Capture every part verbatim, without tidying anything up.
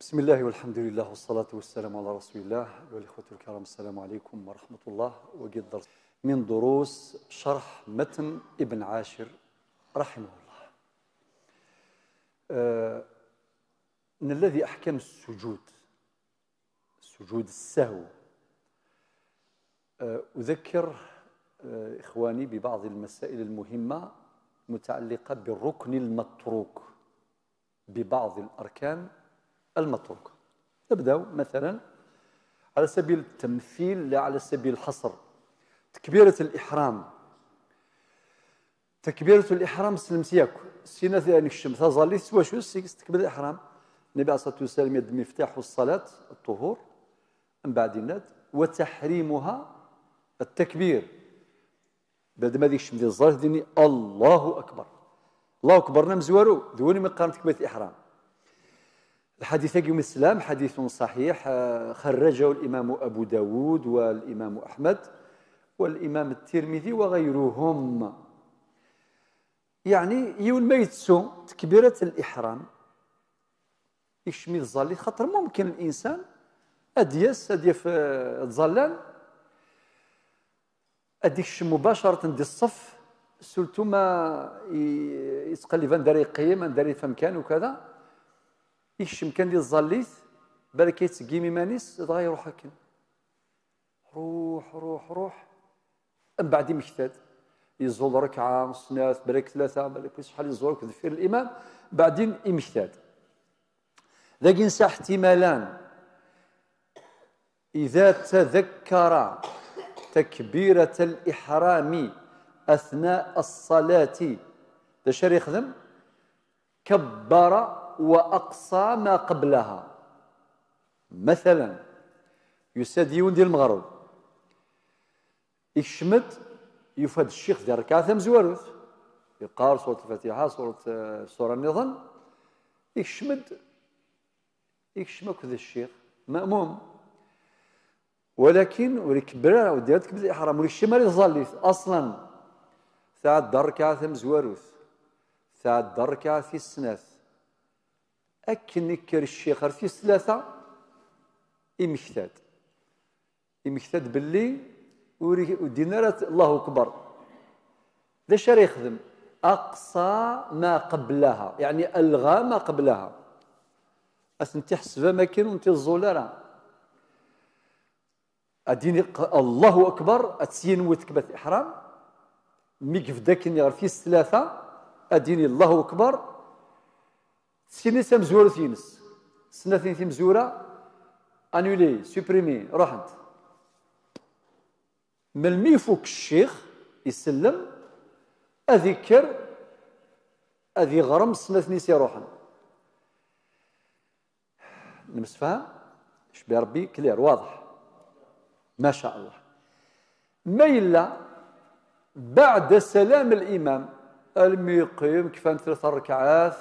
بسم الله والحمد لله والصلاة والسلام على رسول الله. أيها الإخوة الكرام، السلام عليكم ورحمة الله. وقد درس من دروس شرح متن ابن عاشر رحمه الله. آه، من الذي أحكم السجود، سجود السهو. آه، أذكر، آه، إخواني ببعض المسائل المهمة متعلقة بالركن المتروك، ببعض الأركان المتروكة. نبدأ مثلًا على سبيل التمثيل، لا على سبيل الحصر. تكبيرة الإحرام. تكبيرة الإحرام سلمت ياك. سينا ثاني الشم ثازالي سوا شو سيكس تكبيرة الإحرام. النبي عليه الصلاة والسلام يد مفتاح الصلاة الطهور. من بعد الناد وتحريمها التكبير. بعد ما ديك الشمدي الظاهر ديني الله أكبر. الله أكبر نمزوارو دوني من قارن تكبيرة الإحرام. الحديث يوم السلام حديث صحيح، آه، خرجه الإمام أبو داود والإمام أحمد والإمام الترمذي وغيرهم. يعني يوم ما يتسو تكبيرة الإحرام يشمي الظالي، خاطر ممكن الإنسان أديس أديف الظلان أديكش مباشرة دي الصف، سورتو ما ي- يتقلب أندار يقيم أندار يفهم كان وكذا، يكشم كان دي الظليت، بالك يتسقيم إيمانيس دغا يروح هكا. روح روح روح. من بعد يمكتاد، يزول ركعة سنات بريك ثلاثة بالك شحال يزول كذفير الإمام. بعدين يمكتاد. ذاك ينسى احتمالان. إذا تذكر تكبيرة الإحرام أثناء الصلاة، ده شري يخدم؟ كبر وأقصى ما قبلها. مثلًا يساد يون ديال المغرب يكشمد، يفاد الشيخ ديال الركعة ثمزوروث، يقار سورة الفاتحة سورة، آه، سورة النظام. يكشمد يكشم أكد الشيخ مأموم، ولكن وريك برا وديرتك بالإحرام وريك شمال الظليت أصلًا. تعد الركعة ثمزوروث، تعد الركعة في السنات. أكن يكر الشيخ في الثلاثة، يمكتاد يمكتاد باللي وري- ودينا راه الله أكبر. ده شري يخدم أقصى ما قبلها، يعني ألغى ما قبلها. أثنتي حسبة ما كان وانت الزولة راه أديني ق- الله أكبر، أتسين وتكبت إحرام، ميقف داكن يغرفيس ثلاثة، أديني الله أكبر، سيني سمزورة ينس، سنة ثلاثين مزورة، أنولي، سوبريمي، روحنت. ملمي يفوك الشيخ يسلم، أذكر، أذي غرم سنة ثنيسي روحن. نمسفها؟ شبي ربي كلير، واضح. ما شاء الله. ما إلا بعد سلام الإمام، الميقيم كفان ثلاث ركعات،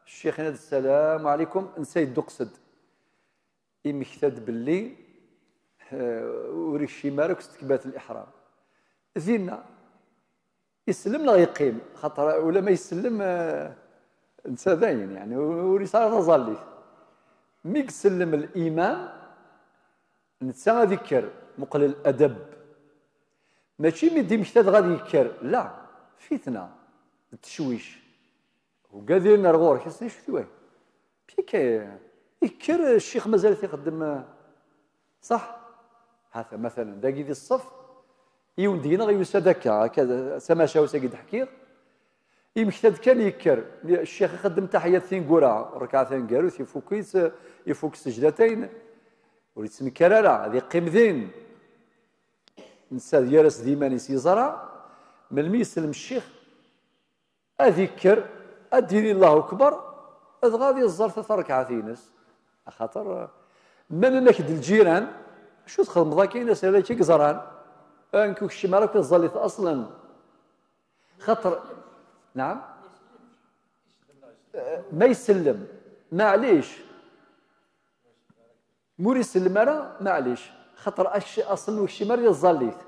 الشيخ ينادي السلام عليكم، نسيد دقسد. يمكتاد باللي، آه، وريك شي مارك ستكبات الإحرام. ذينا يسلم لا يقيم، خاطر ولا ما يسلم، آه، نسى داين، يعني، وريسا تظلي. ميك سلم الإمام، نتسا غادي يكر مقل الأدب. ماشي مي ديمكتاد غادي يكر، لا، فتنة، التشويش. وقادرين نرغور كيس ليش ثوي. بيك يكر الشيخ مازال يخدم، صح؟ هذا مثلًا داقي دي الصف، يوندينا غيوسا دكا، هكا سما شاوس قد حكيغ. يمكتاد كان يكر، الشيخ يخدم تحيات ثين قرا، ركعتين قاروث، يفوكيس، يفوك السجدتين، وليتسنكر لا، هذه قيم ذين. نسى يرس ديمان يسيزرا، من الميسلم الشيخ، أذكر، أديني الله أكبر، أذغاضي الزرطة ركعتينس. خاطر، من أنك الجيران، شو تخدم ذاك ينس على كيك زران؟ أنك وش ما راك تزليت أصلًا. خاطر، نعم؟ ما يسلم، معليش. مور يسلم أرى، معليش. خاطر أش-، أصلًا وش ما راك تزليت.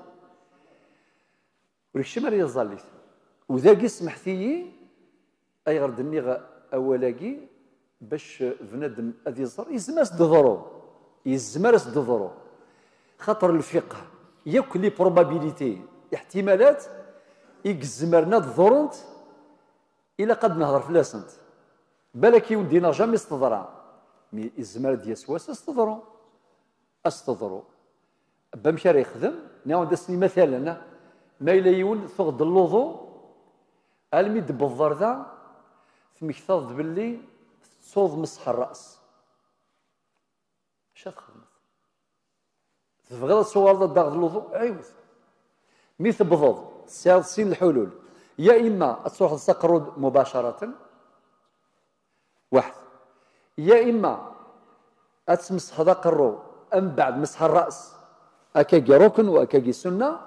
ولكشي ما يزاليت. وذاقي سمحتيي، أيغر دنيغ أولاقي، Bac bnadem ad iẓer, yezmer ad s-d-ḍru. Yezmer ad s-d-ḍru. Xaṭer lfiqh, yakk les probabilités, iḥtimalat, i yezmren ad ḍrunt, ilaq ad nehder fell-asent. Balak yiwen d-ineɣ jamais s-teḍra. Mi yezmer ad d-yas wass, ad s-teḍru. Ad s-teḍru. Bamek ara yexdem? Nniɣ-awen-d ass-nni, matalan, ma yella yiwen tuɣ-d lluḍu, almi d-tewweḍ ɣer da, tmektaḍ-d belli tettuḍ mseḥ rras. Acu ad txedmeḍ? Tebɣiḍ ad tuɣaleḍ ad d-taɣeḍ lluḍu? Ɛiwed. Mi tewwḍeḍ, tesɛiḍ sin lḥulul. Ya imma ad truḥeḍ s aqerru-d mubacaratan, waḥed. Ya imma ad tmesḥeḍ aqerru, mbeɛd mesḥ rras, akkagi rukn u akkagi sunna,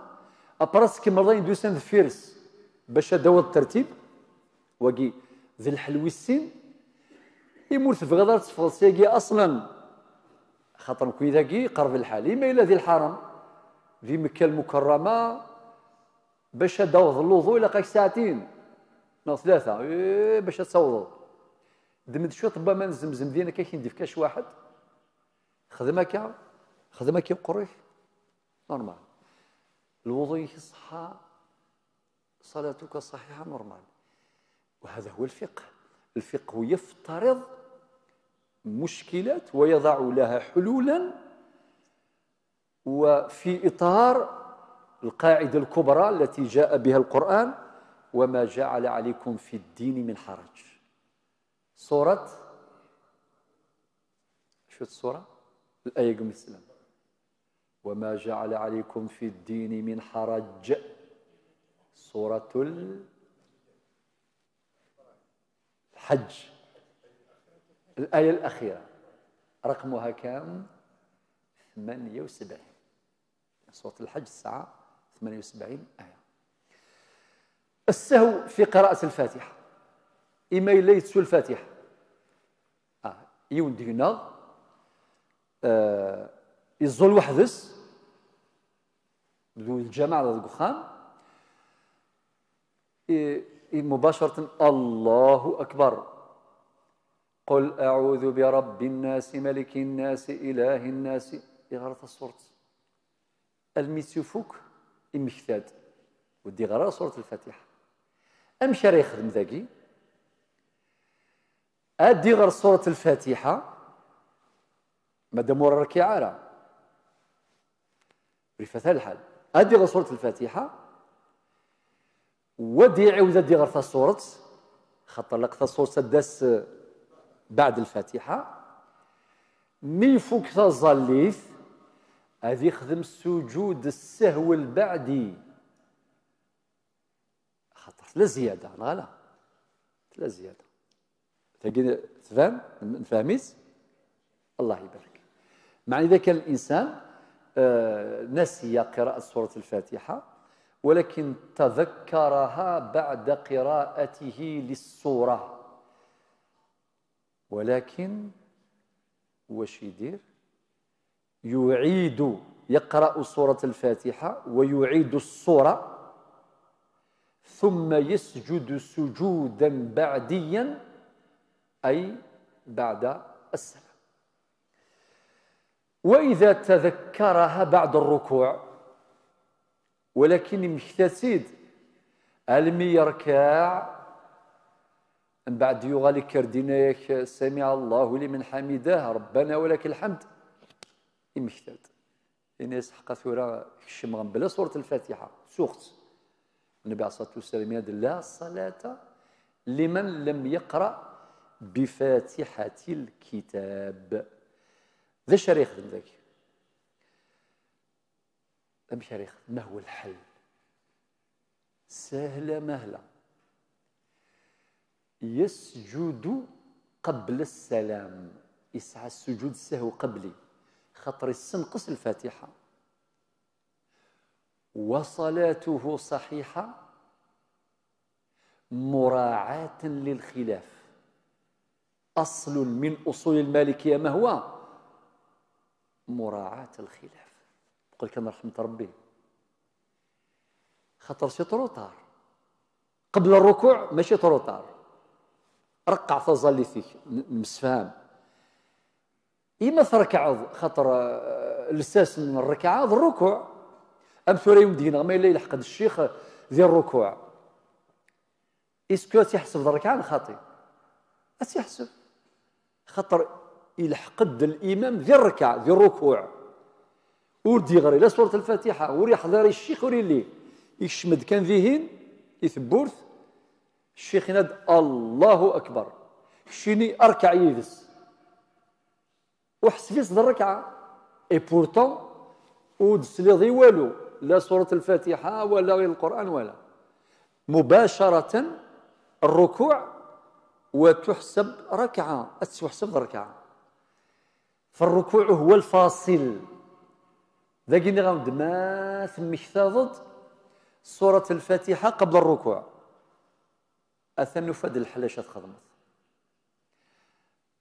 après ad tkemmleḍ ayen d-yusan deffir-s, bac ad d-tawiḍ ttertib. Wagi d lḥel wis sin. Imi ur tebɣiḍ ara ad teffɣeḍ syagi aṣlan, xaṭer nekni dagi qerreb lḥal. Imi yella di lḥaram, di Mekka Lmukerrama, bac ad d-taweḍ lluḍu ilaq-ak saɛtin neɣ tlata, eh, bac ad tawḍeḍ. Ddem-d cwiṭ n waman n Zemzem din akka, k-in-d-ifka cwaḥed. Xdem akka, xdem akka i uqerru-k. Normal. Lwuḍu-ik ṣeḥḥa, صلاتك صحيحة، normal. وهذا هو الفقه. الفقه يفترض مشكلات ويضع لها حلولا، وفي إطار القاعدة الكبرى التي جاء بها القرآن: وما جعل عليكم في الدين من حرج. سورة، شو السورة؟ الآية قم السلام. وما جعل عليكم في الدين من حرج. سورة الحج، الآية الأخيرة، رقمها كام؟ ثمانية وسبعين. سورة الحج الساعة ثمانية وسبعين آية. السهو في قراءة الفاتحة. Imi yella yettu lfatiḥa. Ah, yiwen deg-neɣ, ah, yeẓẓul weḥd-s, d lǧamaɛa deg uxxam, i, i mubacarten, Allahu Akbar. قل أعوذ برب الناس، ملك الناس، إله الناس. Iɣer tasurt. Almi tt-ifuk, immekta-d. Ur d-iɣer ara surat Lfatiḥa. Amek ara yexdem dagi? Ad d-iɣer surat Lfatiḥa, madam ur rkiɛ ara. Ur ifat ara lḥal. Ad d-iɣer surat Lfatiḥa, wa d-iɛiwed ad d-iɣer tasuret, xaṭer laq tasuret ad d-tas, eh, baɛd Lfatiḥa. Mi ifuk taẓallit, ad ixdem sujud ssehw lbaɛdi. Xaṭer tella ziyada, neɣ ala? Tella ziyada. Tagi tban, nefhem-itt? الله يبارك. معنى إذا كان الإنسان، آه، نسي قراءة سورة الفاتحة، ولكن تذكرها بعد قراءته للسورة، ولكن واش يدير؟ يعيد، يقرأ سورة الفاتحة ويعيد السورة، ثم يسجد سجودا بعديا، أي بعد السلام. وإذا تذكرها بعد الركوع، ولكن immekta-tt-id almi yerkeɛ, mbeɛd yuɣal ikker-d yenna-yak: سمع الله لمن حمده، ربنا ولك الحمد. Immekta-d. Yenna-yas: ḥqa tura kecmeɣ mebla surat Lfatiḥa, suɣ-tt. Nnbi ɛalayhi ṣṣalatu wassalam yenna-d: لا صلاة لمن لم يقرأ بفاتحة الكتاب. D acu ara yexdem dagi? Amek ara yexdem? ما هو الحل؟ سهلة مهلة. يسجد قبل السلام. Yesɛa sujud sahw qabli. Xaṭer yessenqes Lfatiḥa. وصلاته صحيحة مراعاة للخلاف. أصل من أصول المالكية ما هو؟ مراعاة الخلاف. Qel kan رحمة ربي. خاطر c'est trop tard. قبل الركوع ماشي trop tard. Reqqeɛ taẓallit-ik, n-, nemsefham. Ima trekɛeḍ, xaṭer, eh, lsas n rrekɛa d rrukuɛ. Am tura i wen-d-gneɣ ma yella yelḥeq-d ccix di rrukuɛ. Est-ce que ad tt-iḥseb d rrekɛa neɣ xaṭi? Ad tt-iḥseb. Xaṭer ilḥeq-d l'imam di rrekɛa, di rrukuɛ. Ur d-yeɣri la surat al-Fatiḥa, ur yeḥḍir i ccix, ur yelli. Ikcem-d kan dihin, i tewwurt, ccix yenna-d, Allahu Akbar. Keččini rkeɛ yid-s. Uḥseb-itt d rrekɛa. Et pourtant, ur d-tesliḍ i walu, la surat al-Fatiḥa, wala i Lqur'an, wala. Mubacaratan, rrukuɛ, wa tuḥseb rrekɛa, ad tettwaḥseb d rrekɛa. فالركوع هو الفاصل. Dagi nniɣ-am-d ma temmektaḍ-d surat al-Fatiḥa qabel rrukuɛ. Atan nufa-d lḥel acu ad txedmeḍ.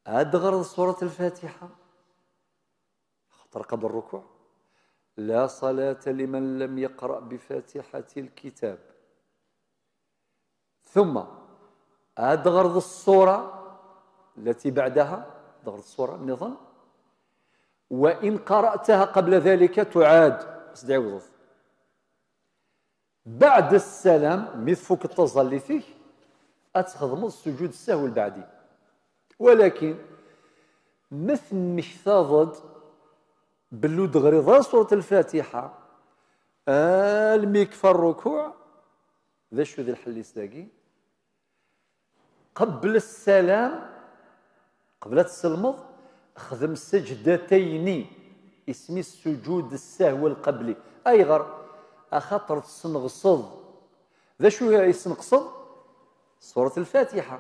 Ad d-ɣreḍ surat al-Fatiḥa. Xaṭer qabel rrukuɛ. لا صلاة لمن لم يقرأ بفاتحة الكتاب. ثم ad d-ɣreḍ السورة التي بعدها, ad d-ɣreḍ السورة النظام. وإن قرأتها قبل ذلك تعاد. Ad tt-tɛiwdeḍ. بعد السلام, mi tfukeḍ taẓallit-ik, ad txedmeḍ sujud sahwi lbeɛdi. Walakin, ma temmektaḍ-d belli ur d-ɣriḍ ara surat al-Fatiḥa, almi yekfa rrukuɛ, d acu d lḥell-is dagi? Qbel ssalam, qbel ad tselmeḍ, xdem sajdatayni, isem-is sujud ssahwi lqabli. Ayɣer? Axaṭer tesneɣseḍ. D acu i tesneɣseḍ? Surat al-Fatiḥa.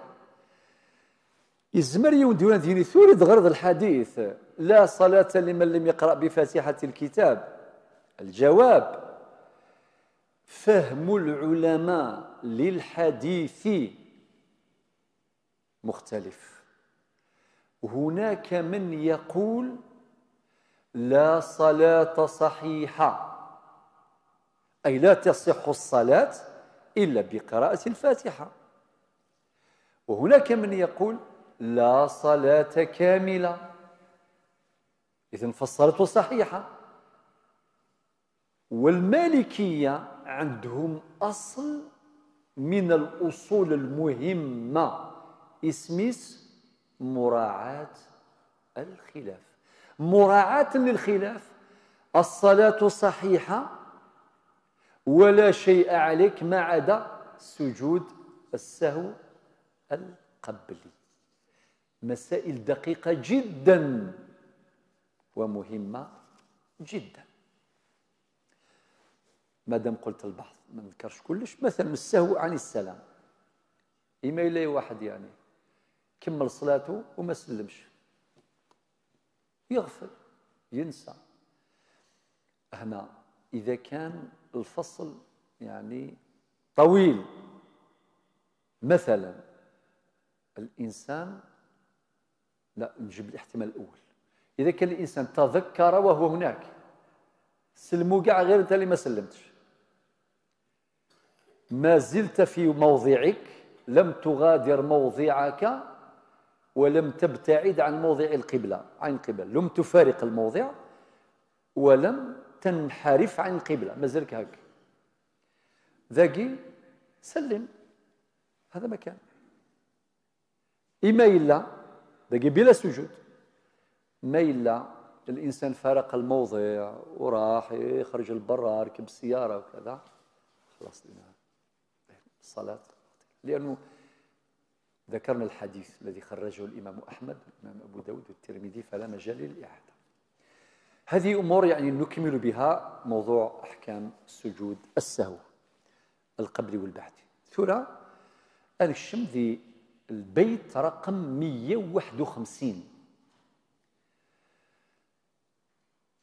Yezmer yiwen d-yuran deg-ni tura i d-ɣriḍ lḥadit, لا صلاة لمن لم يقرأ بفاتحة الكتاب. الجواب: فهم العلماء للحديث مختلف. هناك من يقول: لا صلاة صحيحة، أي لا تصح الصلاة إلا بقراءة الفاتحة. وهناك من يقول: لا صلاة كاملة، إذن فالصلاة صحيحة. والمالكية عندهم أصل من الأصول المهمة، اسميس مراعاة الخلاف. مراعاة للخلاف، الصلاة صحيحة ولا شيء عليك ما عدا سجود السهو القبلي. مسائل دقيقة جدا ومهمة جدا. مادام قلت البعض، ما نذكرش كلش، مثلا السهو عن السلام. إما إلا واحد يعني كمل صلاته وما سلمش، يغفل، ينسى. هنا إذا كان الفصل يعني طويل، مثلا الإنسان، لا، نجيب الاحتمال الأول. إذا كان الإنسان تذكر وهو هناك، سلموا كاع غير أنت اللي ما سلمتش، ما زلت في موضعك، لم تغادر موضعك ولم تبتعد عن موضع القبلة، عن القبلة، لم تفارق الموضع ولم تنحرف عن القبلة، مازالك هاك. ذاكي سلم، هذا ما كان. إما إلا، داكي بلا سجود، ما إلا الإنسان فارق الموضع وراح يخرج لبرا، ركب السيارة وكذا، خلاص لنا الصلاة، لأنه ذكرنا الحديث الذي خرجه الإمام أحمد والإمام أبو داود والترمذي، فلا مجال للإعادة. هذه أمور يعني نكمل بها موضوع أحكام سجود السهو القبل والبعد. ثورة أنكشم ذي البيت رقم مية وواحد وخمسين.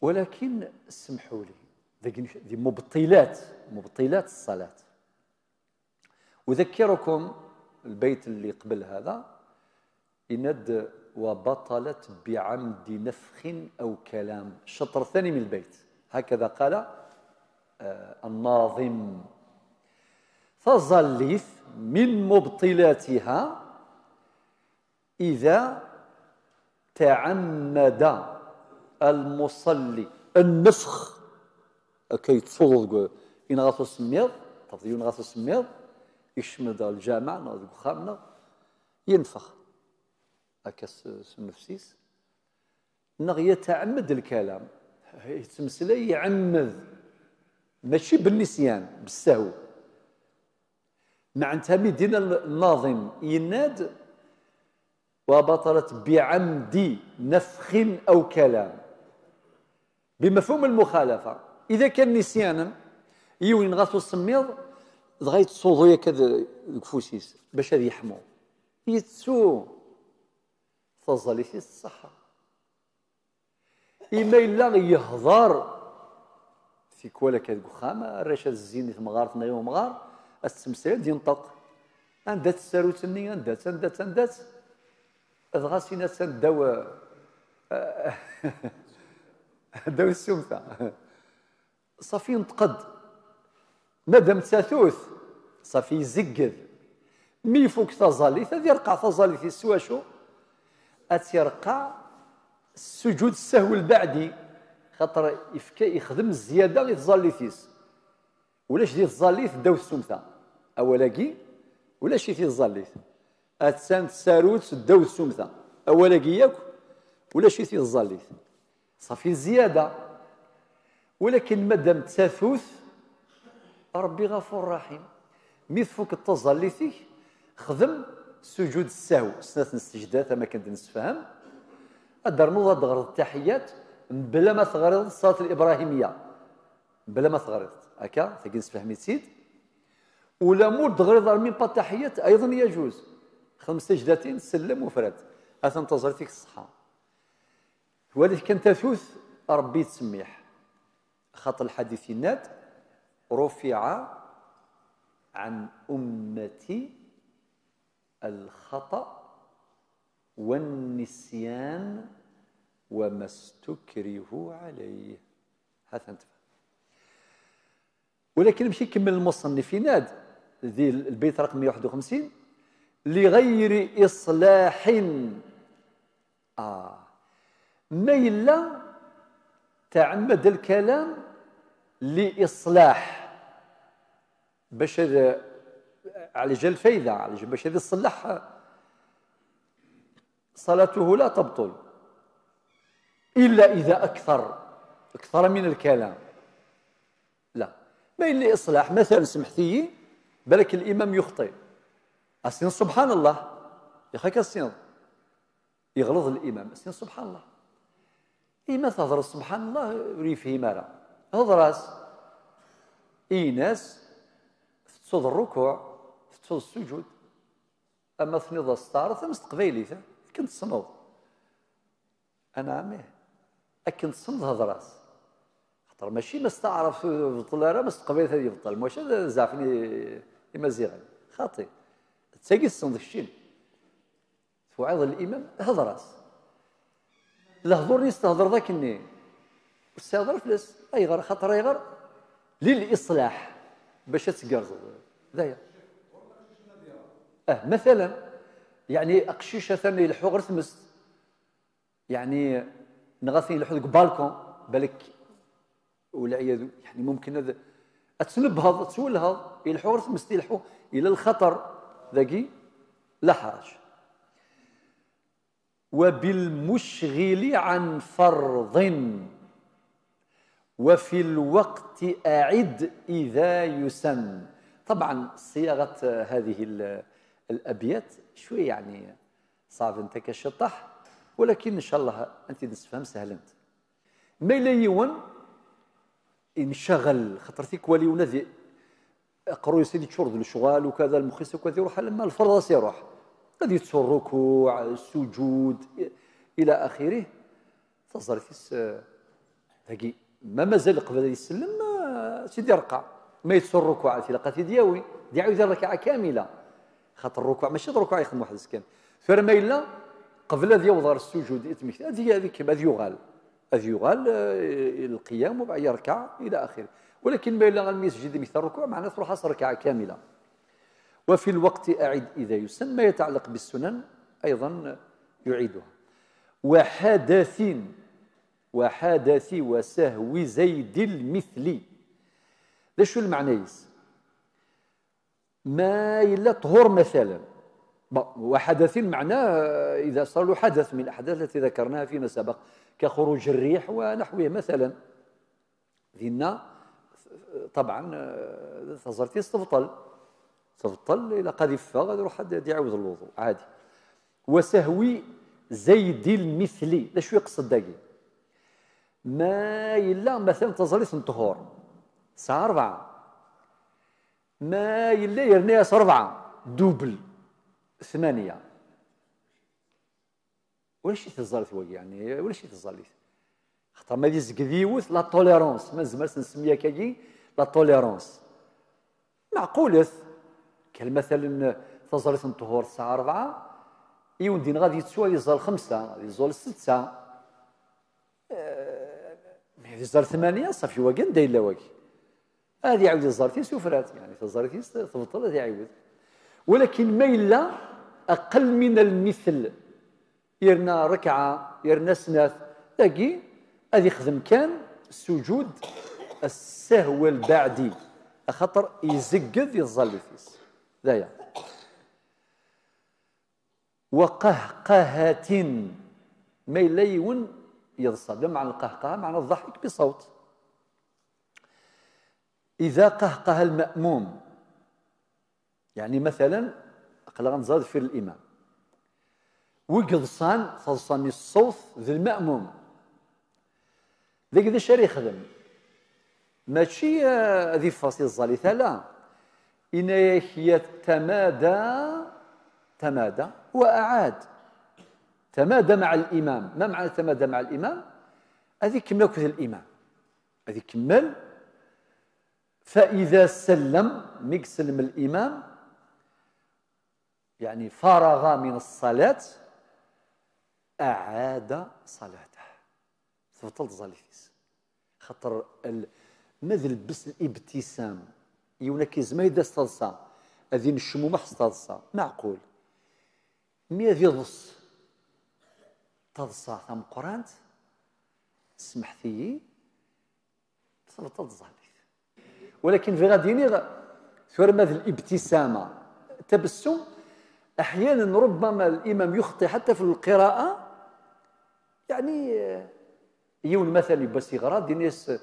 ولكن اسمحوا لي، ذي، ذي مبطلات، مبطلات الصلاة. أذكركم البيت اللي قبل هذا، إند: وبطلت بعمد نفخ أو كلام. الشطر الثاني من البيت، هكذا قال، آه، الناظم. فظليث من مبطلاتها إذا تعمد المصلي النفخ, akka yettsuḍu deg, yenɣa-t usemmiḍ, tafeḍ yenɣa-t usemmiḍ, yekcem-d ɣer lǧameɛ neɣ deg uxxam neɣ yenfex, akka s, s nnefs-is, neɣ yetɛemmed lkalam, yettmeslay iɛemmed, mačči bennisyan, bessehw. Meɛna mi d-yenna الناظم, yenna-d: وبطلت بعمد نفخ أو كلام. بمفهوم المخالفة. إذا كان نسيانا, yiwen yenɣa-t usemmiḍ, dɣa yettsuḍu akka d-, deg ufus-is bac ad yeḥmu. Yettu, taẓallit-is tṣeḥḥa. Ima yella yehḍer tikwal akka deg uxxam, arrac ad zzin i temɣart neɣ i umɣar, ad tettmeslay, ad yenṭeq. Anda-tt tsarut-nni, anda-tt, anda-tt, anda-tt? Dɣa sin attan ddaw, ddaw ssumta. Ṣafi yenṭeq-d. Madam d tatut, ṣafi izegged. Mi ifuk taẓallit, ad irqeɛ taẓallit-is s wacu? Ad tt-irqeɛ s sujud ssahwi lbeɛdi, xaṭer ifka, ixdem zzyada i tẓallit-is. Ulac di tẓallit ddaw tsumta. Awal-agi, ulac-it i tẓallit. Attan tsarut ddaw tsumta. Awal-agi yakk, ulac-it i tẓallit. Ṣafi zzyada. Walakin madam d tatut, Ṛebbi ɣafur raḥim. Mi tfukeḍ taẓallit-ik, xdem sujud ssahw, snat n ssejdat, am akken d-nessefham. Ad d-ternuḍ ad d-teɣreḍ ttaḥiyat, mebla ma teɣriḍ ṣṣalat l-Ibrahimiyya. Mebla ma teɣriḍ. Akka, tagi nessefhem-itt-id. Ula ma ur d-teɣriḍ ara min pa ttaḥiyat, ayḍen yajuz. Xdem ssejdatin, sellem, ufrat. Atan taẓallit-ik ṣṣeḥḥa. Twaliḍ kan tatut, Ṛebbi yettsemmiḥ. Xaṭer lḥadit yenna-d: رفع عن أمتي الخطأ والنسيان وما استكرهوا عليه. Ha-t-an tefhem. Walakin amek ikemmel lmuṣennif, yenna-d di lbeyt raqem meyya u waḥed u xemsin: لغير إصلاح. Ah. Ma yella tɛemmad lkalam li iṣlaḥ, bac ad, ɛlaǧal lfayda, ɛlaǧal bac ad iṣleḥ, صلاته لا تبطل إلا إذا أكثر، أكثر من الكلام. La. Ma yella iṣlaḥ, matalan, semḥet-iyi, balak limam yuxṭi. As-tiniḍ سبحان الله. Yaxi akka as-tiniḍ. Yeɣleḍ limam, as-tiniḍ سبحان الله. Ima thedreḍ سبحان الله, ur yefhim ara. Hḍer-as. Ini-as, tettuḍ rrukuɛ, tettuḍ ssujud. Ama tniḍ-as s taɛrabt ama s teqbaylit, eh? Akken tessneḍ. Anɛam, ih. Akken tessneḍ, hḍer-as. Xaṭer mačči ma s taɛrabt ur yebṭel ara, ma s teqbaylit ad yebṭel. Maca ad zeɛfen i-, imaziɣen. Xaṭi. D tagi tessneḍ keččini. Tewɛiḍ limam, hḍer-as. Lehdur-nni s-thedreḍ akkenni, ur tesɛiḍ ara fell-as. Ayɣer? Xaṭer ayɣer? Lil iṣlaḥ, bac ad tgerrzeḍ. D aya. Ah, matalan, yeɛni aqcic atan ileḥḥu ɣer tmest, yeɛni neɣ atan ileḥḥu deg balkun, balak, walɛiyadu, yeɛni mumkin ad, ad tnebheḍ, ad twellheḍ, ileḥḥu ɣer tmest, ileḥḥu, yella lxaṭer dagi, la ḥaraǧ. وبالمشغل عن فرض وفي الوقت أعد إذا يسن. طبعا صياغة هذه ال-، الأبيات شوية يعني صعب انت كشطح، ولكن إن شاء الله أنت نسفهم سهلنت. ما إلا يون ينشغل، خاطر تيكوالي ونادي aqerruy-is ad yeččur d lecɣal ukada, lmux-is akk ad iruḥ, alamma lferḍ ad s-iruḥ. Ad yettu rrukuɛ, sujud, ila axirih. Taẓallit-is, eh, dagi, ma mazal qbel ad isellem, eh, ad tt-id-irqeɛ. Ma yettu rrukuɛ, ad ilaq ad t-id-yawi. Ad iɛawed rrakaɛ kamila. Xaṭer rrukuɛ, mačči d rrukuɛ yexdem weḥd-s kan. Tura ma yella, qbel ad yaweḍ ɣer ssujud, i tmekta, ad y-, ad ikemmel, ad yuɣal. Ad yuɣal, eh, i lqiyam, u yerkeɛ, ila axirih. Walakin ma yella almi yesǧid imekta rrukuɛ, meɛna truḥ-as rrakaɛ kamila. وفي الوقت أعد إذا يسن. ما يتعلق بالسنن أيضا يعيدها. وحدث، وحدث وسهو زيد المثل. D acu lmeɛna-is? Ma yella ṭhur, مثلا. Bon, وحدث معناه إذا صار له حدث من الأحداث التي ذكرناها فيما سبق، كخروج الريح ونحوه، مثلا. Dinna, طبعا, taẓallit-is tebṭel. Tebṭel, ilaq ad iffeɣ, ad iruḥ ad, ad iɛawed lwuḍu, عادي. وسهو زيد المثل. D acu yeqsed dagi? Ma yella, مثلا, taẓallit n ṭhur, tesɛa rebɛa. Ma yella yerna-yas rebɛa, double, ثمانية. Ulac i teẓẓallit wagi, yeɛni, ulac i teẓẓallit. Xaṭer ma d izged yiwet, la tolérance, ma nezmer ad s-nsemmi akkagi, la tolérance. Meɛqulet. Kan, مثلا, taẓallit n ṭhur tesɛa rebɛa, yiwen dinna ad yettu ad iẓẓal xemsa, ad iẓẓal setta. Eh, ma ad iẓẓal ثمانية, ṣafi, wagi anda yella wagi? Ad iɛawed iẓẓal-it, yufrar-it, yeɛni taẓallit-is tebṭel, ad iɛawed. Walakin ma yella أقل من المثل, yerna ṛekɛa, yerna snat, dagi ad ixdem kan sujud السهو البعدي, axaṭer izegg-d i tẓallit-is. D aya. وقهقهة, ma yella yiwen yeḍsa. D lmeɛna lqahqaha, meɛna الضحك بصوت. إذا قهقه المأموم, yeɛni, مثلا, aql-aɣ neẓra deffir l'imam. Wi yeḍsan, taḍsa-nni n ṣṣut d lme'mum. Dagi d acu ara yexdem? Mačči, eh, ad iffeɣ si tẓallit, ala. Yenna-yak يتمادى, تمادى وأعاد. تمادى مع الإمام. ما معنى تمادى مع الإمام؟ Ad ikemmel akked l'imam. Ad ikemmel. فإذا سلم, mi yesellem l'imam, يعني فرغ من الصلاة, أعاد صلاته. Tebṭel tẓallit-is. Xaṭer l-, ma d lebs l'ibtisam, yiwen akka yezmer ad as taḍsa, ad inecmumeḥ s taḍsa, meɛqul. Mi ad iḍes taḍsa tameqqrant, smeḥt-iyi, tebṭel tẓallit. Walakin bɣiɣ ad iniɣ, tura ma d l'ibtisama, tabessum, أحيانا ربما الإمام يخطئ حتى في القراءة, يعني, yiwen مثلا yewwi-as yeɣra, d-ini-as: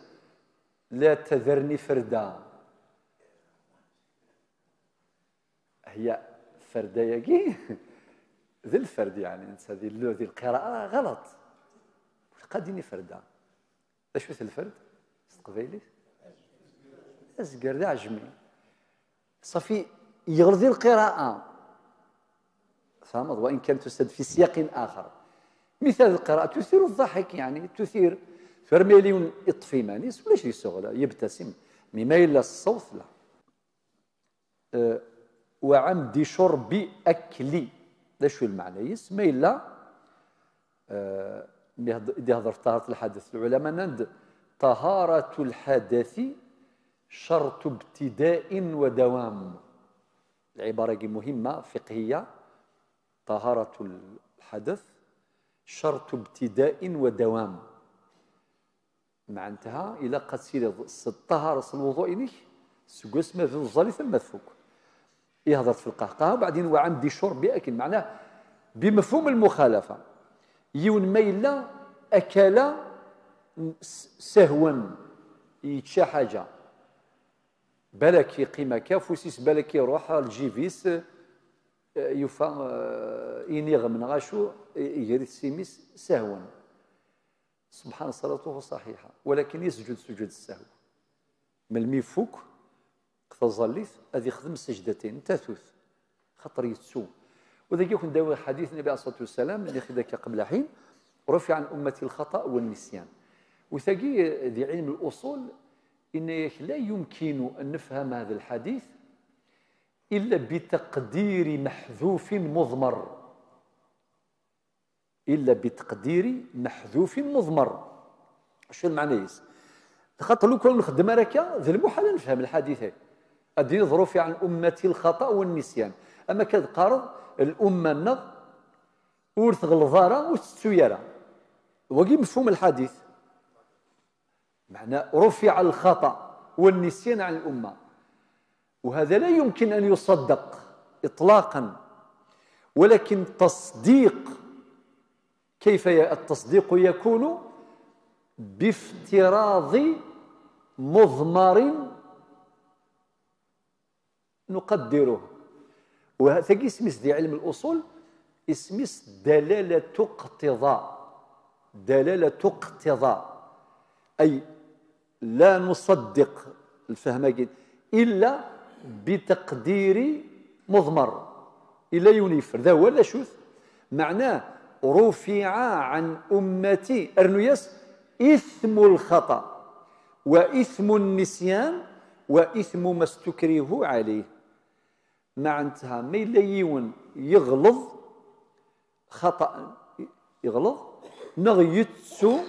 "لا تذرني فردا". هي فردا-yagi, d lferd, yeɛni, netta di l-, di lqira'a ɣelṭ. Ilaq ad d-ini ferda. D acu-t lferd s teqbaylit? Azger d aɛejmi. Ṣafi, yeɣleḍ di lqira'a. Tfehmeḍ? وإن كانت تسد في سياق آخر. Mithal lqira'a tutir الضحك, yeɛni, tutir. Tura ma yella yiwen iṭṭef iman-is, ulac di-s uɣla, yebtasim. Mi ma yella ṣṣut, la. Eh, وعمد شرب أكل. D acu lmeɛna-is? Ma yella, eh, mi hd-, i d-ihder ɣef ṭaharat lḥadeth, lɛulama nnan-d: "طهارة الحدث شرط ابتداء ودوام". Lɛibara-agi muhimma, fiqhiyya: "طهارة الحدث شرط ابتداء ودوام". Meɛnetha, ilaq ad tiliḍ s ṭṭahara, s lwuḍu-inek, seg wasmi ad tẓallit am ma tfuk. Ihder ɣef lqahqaha, وبعدين وعمد شرب أكل, meɛnah, بمفهوم المخالفة. Yiwen ma yella أكل s-, سهوا, yečča ḥaǧa. Balak yeqqim akka, afus-is balak iruḥ ɣer lǧib-is, eh, yufa, eh, iniɣem neɣ acu, eh, iger-it s imi-s سهوا. Subḥan, صلاته صحيحة, walakin yesǧud sujud ssahw. Melmi ifuk deg taẓallit, ad ixdem ssejdatin n tatut, xaṭer yettu. U dagi ad ken-d-awiɣ ḥadit Nnabi ɛalayhi ṣṣalatu wassalam, nniɣ-t-id akka qbel ḥin: "رفع عن أمتي الخطأ والنسيان". U tagi, di ɛilm al-uṣul, inna-yak: "لا يمكن أن نفهم هذا الحديث إلا بتقدير محذوف مضمر". إلا بتقدير محذوف مضمر. Acu lmeɛna-is? Xaṭer lukan ur nxeddem ara akka, d lmuḥal ad nefhem lḥadit-agi. Ad d-tiniḍ: "رفع عن أمتي الخطأ والنسيان". Ama akka ad teqqareḍ, الأمة-nneɣ ur teɣleḍ ara, ur tettu ara. Wagi mefhum lḥadit. Meɛna رفع الخطأ والنسيان عن الأمة. وهذا لا يمكن أن يصدق إطلاقا، ولكن تصديق، كيف ي- التصديق يكون؟ بافتراض مضمر نقدره. وتاكي اسميس دي علم الأصول، اسميس دلالة اقتضاء. دلالة اقتضاء. أي لا نصدق الفهم إلا بتقدير مضمر. إلا ينفر ذا ولا شوث معناه: رفع عن أمتي، أرنيس، إثم الخطأ وإثم النسيان وإثم ما استكرهوا عليه. معناتها ما إلا يون يغلظ خطأ، يغلظ، نغ يتسو،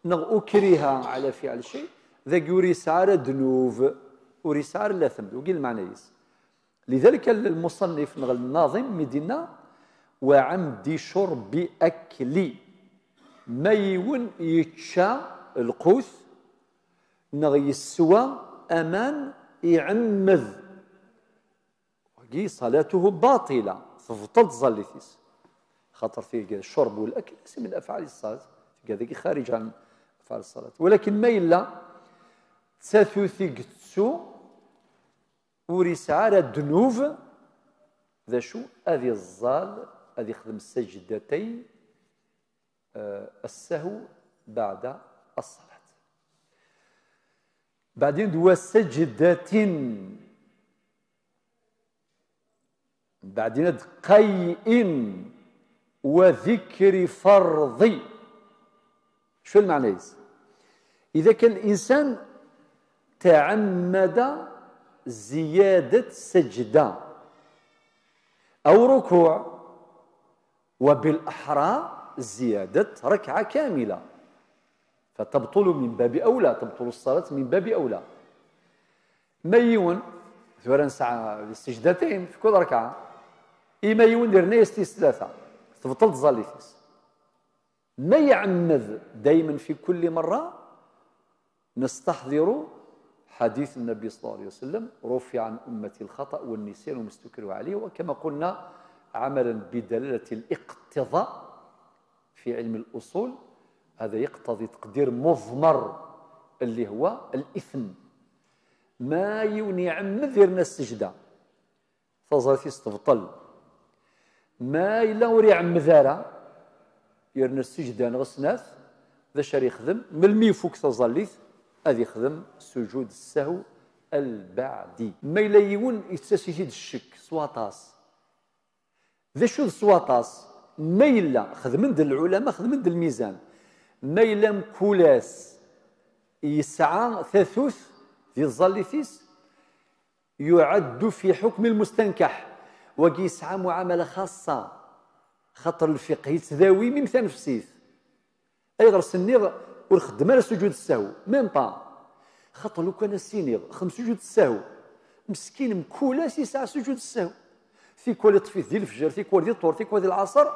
نغ أكره على فعل شيء، ذاك وريسار دنوف، وريسار لا ثمد، وقيل معنى يس. لذلك المصنف نغ الناظم مدينة: وعمد شرب أكل، ما يون يتشا القوث، نغ يسوى أمان يعمذ. وقي صلاته باطلة، تبطل تزليتيس. خاطر في الشرب والأكل ليس من أفعال الصلاة، في هذا خارج عن أفعال الصلاة. ولكن ما إلا تساثو تيقتسو وريسعى الدنوب، ذا شو أذي الظال، أذي خدم السجدتين، آه، السهو بعد الصلاة. بعدين دوا سجدة، بعدين قيء وذكر فرض. شو المعنى يس؟ إذا كان الإنسان تعمد زيادة سجدة أو ركوع، وبالأحرى زيادة ركعة كاملة، فتبطل من باب أولى، تبطل الصلاة من باب أولى. ما يون ثورا ساعة السجدتين في كل ركعة، إما يون درنا يستيس ثلاثة، تبطل تزاليتيس. ما يعمد دايما في كل مرة نستحضر حديث النبي صلى الله عليه وسلم: رفع عن أمتي الخطأ والنسيان وما استكرهوا عليه. وكما قلنا، عملا بدلالة الاقتضاء في علم الأصول، هذا يقتضي تقدير مضمر اللي هو الإثم. ما يون يعمد يرنا السجدة، تزاليتيس تبطل. ما إلا ور يعمد ara يرنا السجدة نغ سنات، ذا شار يخدم ملمي يفك تزاليت، أذ يخدم سجود السهو البعدي. ما إلا يون يتساسي الشك سواطاس، ذا شو سواطاس؟ ما إلا خدمن د العلماء، خدمن د الميزان، ما إلا مكولاس يسعى ثاثوث ذي الزاليتيس، يعد في حكم المستنكح، وقي يسعى معاملة خاصة، خاطر الفقه يتداوي من تنفسيت. أي غير سنيغ ور خدم على سجود السهو، ميم با. خاطر لو كان سينيغ خمس سجود السهو، مسكين مكولاس يسعى سجود السهو. في كل طفيف دي الفجر، في كل دي الطور، في كل دي العصر،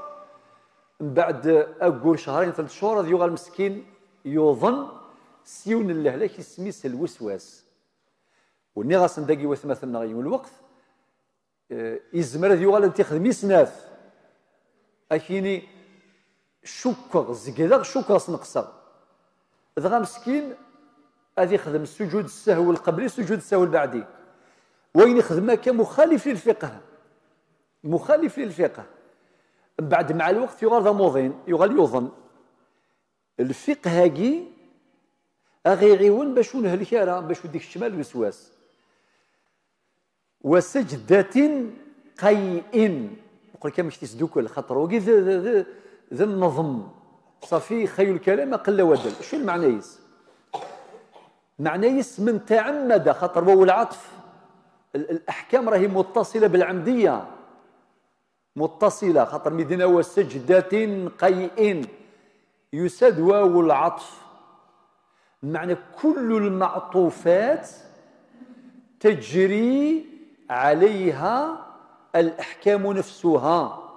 من بعد أقول شهرين، ثلاث شهور، هذا يغال مسكين يوظن سيون الله لك يسميس الوسواس. ونيغاس داقي وثمثنا يوم الوقت، آه، يزمر هذا يغال أنت يخدم يسناف. أكيني شكر، زقدغ شكر سنقصر. دغا مسكين، هذا يخدم سجود السهو القبلي، سجود السهو البعدي. وين يخدم هكا مخالف للفقه. مخالف للفقه. من بعد مع الوقت يغال ذا موضين، يغال يوظن. الفقه هاكي أغي يعيون باش ونهلك أرا، باش وديك الشمال الوسواس. وسجدة قيء. نقول كما شتي سدوكل، خاطر وقي ذا، ذا، ذا، ذا النظم. صافي، خير الكلام قل ودل. شو المعنى يس؟ معنى يس من تعمد، خاطر وهو العطف. ال-، الأحكام راهي متصلة بالعمدية. متصلة، خاطر مدينة وسجدة قيء. يساد واو العطف. معنى كل المعطوفات تجري عليها الأحكام نفسها.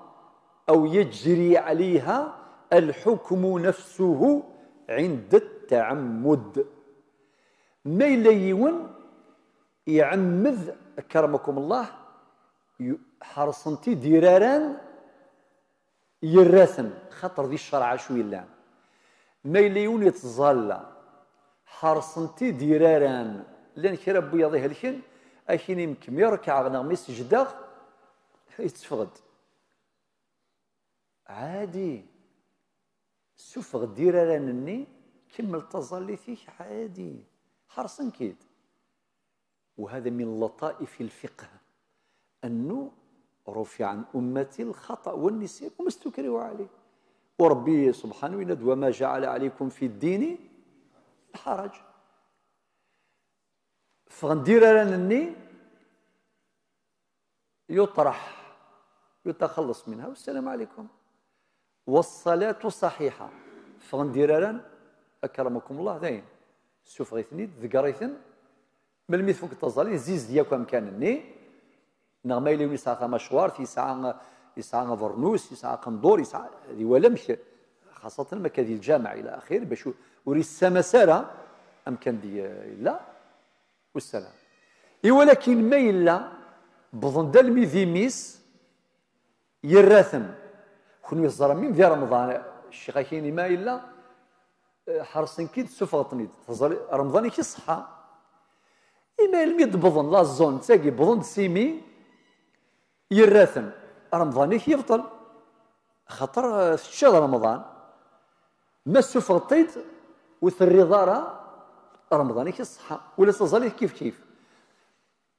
أو يجري عليها الحكم نفسه عند التعمد. Ma yella yiwen iɛemmed, أكرمكم الله, yu-, ḥerṣen-t-id iraran, yerra-ten, xaṭer di ccerɛ acu yellan. Ma yella yiwen yettẓalla, ḥerṣen-t-id iraran, llan kra n wiyaḍ ihelken, akini mkemmi rekɛeɣ neɣ mi sejdeɣ, yetteffeɣ-d. Ɛadi. Sufeɣ-d iraran-nni, kemmel taẓallit-ik ɛadi. Ḥerṣen-k-id. وهذا من لطائف الفقه أنه رفع عن أمتي الخطأ والنسيان وما استكرهوا عليه. وربي سبحانه يناد: "وما جعل عليكم في الدين من حرج". Ffɣen-d iraran-nni, يطرح، يتخلص منها، والسلام عليكم. والصلاة صحيحة. Ffɣen-d iraran, أكرمكم الله, dayen. Sufeɣ-iten-id, ḍegger-iten. Melmi tfuk taẓallit, zized yakk amkan-nni. Neɣ ma yella win yesɛa tamacwart, yesɛa, yesɛa abernus, yesɛa aqendur, yesɛa, ad iwali amek, xaṣatan ma akka di lǧameɛ ila axir, bac ur, ur yessamas ara amkan di yella. والسلام. I walakin ma yella, wwḍen-d almi d imi-s, yerra-ten. Kenwi teẓram mi di Remḍan, ccix akini ma yella, eh, ḥerṣen-k-id, ssufɣeḍ-ten-id. Teẓri, Remḍan-ik iṣeḥḥa. Imi almi d-wwḍen la zone-tagi, wwḍen-d s imi, yerra-ten. Remḍan-ik yebṭel. Xaṭer, eh, teččiḍ Remḍan, ma ssufɣeḍ-t-id, ur terriḍ ara, Remḍan-ik iṣeḥḥa. Ula d taẓallit kif kif.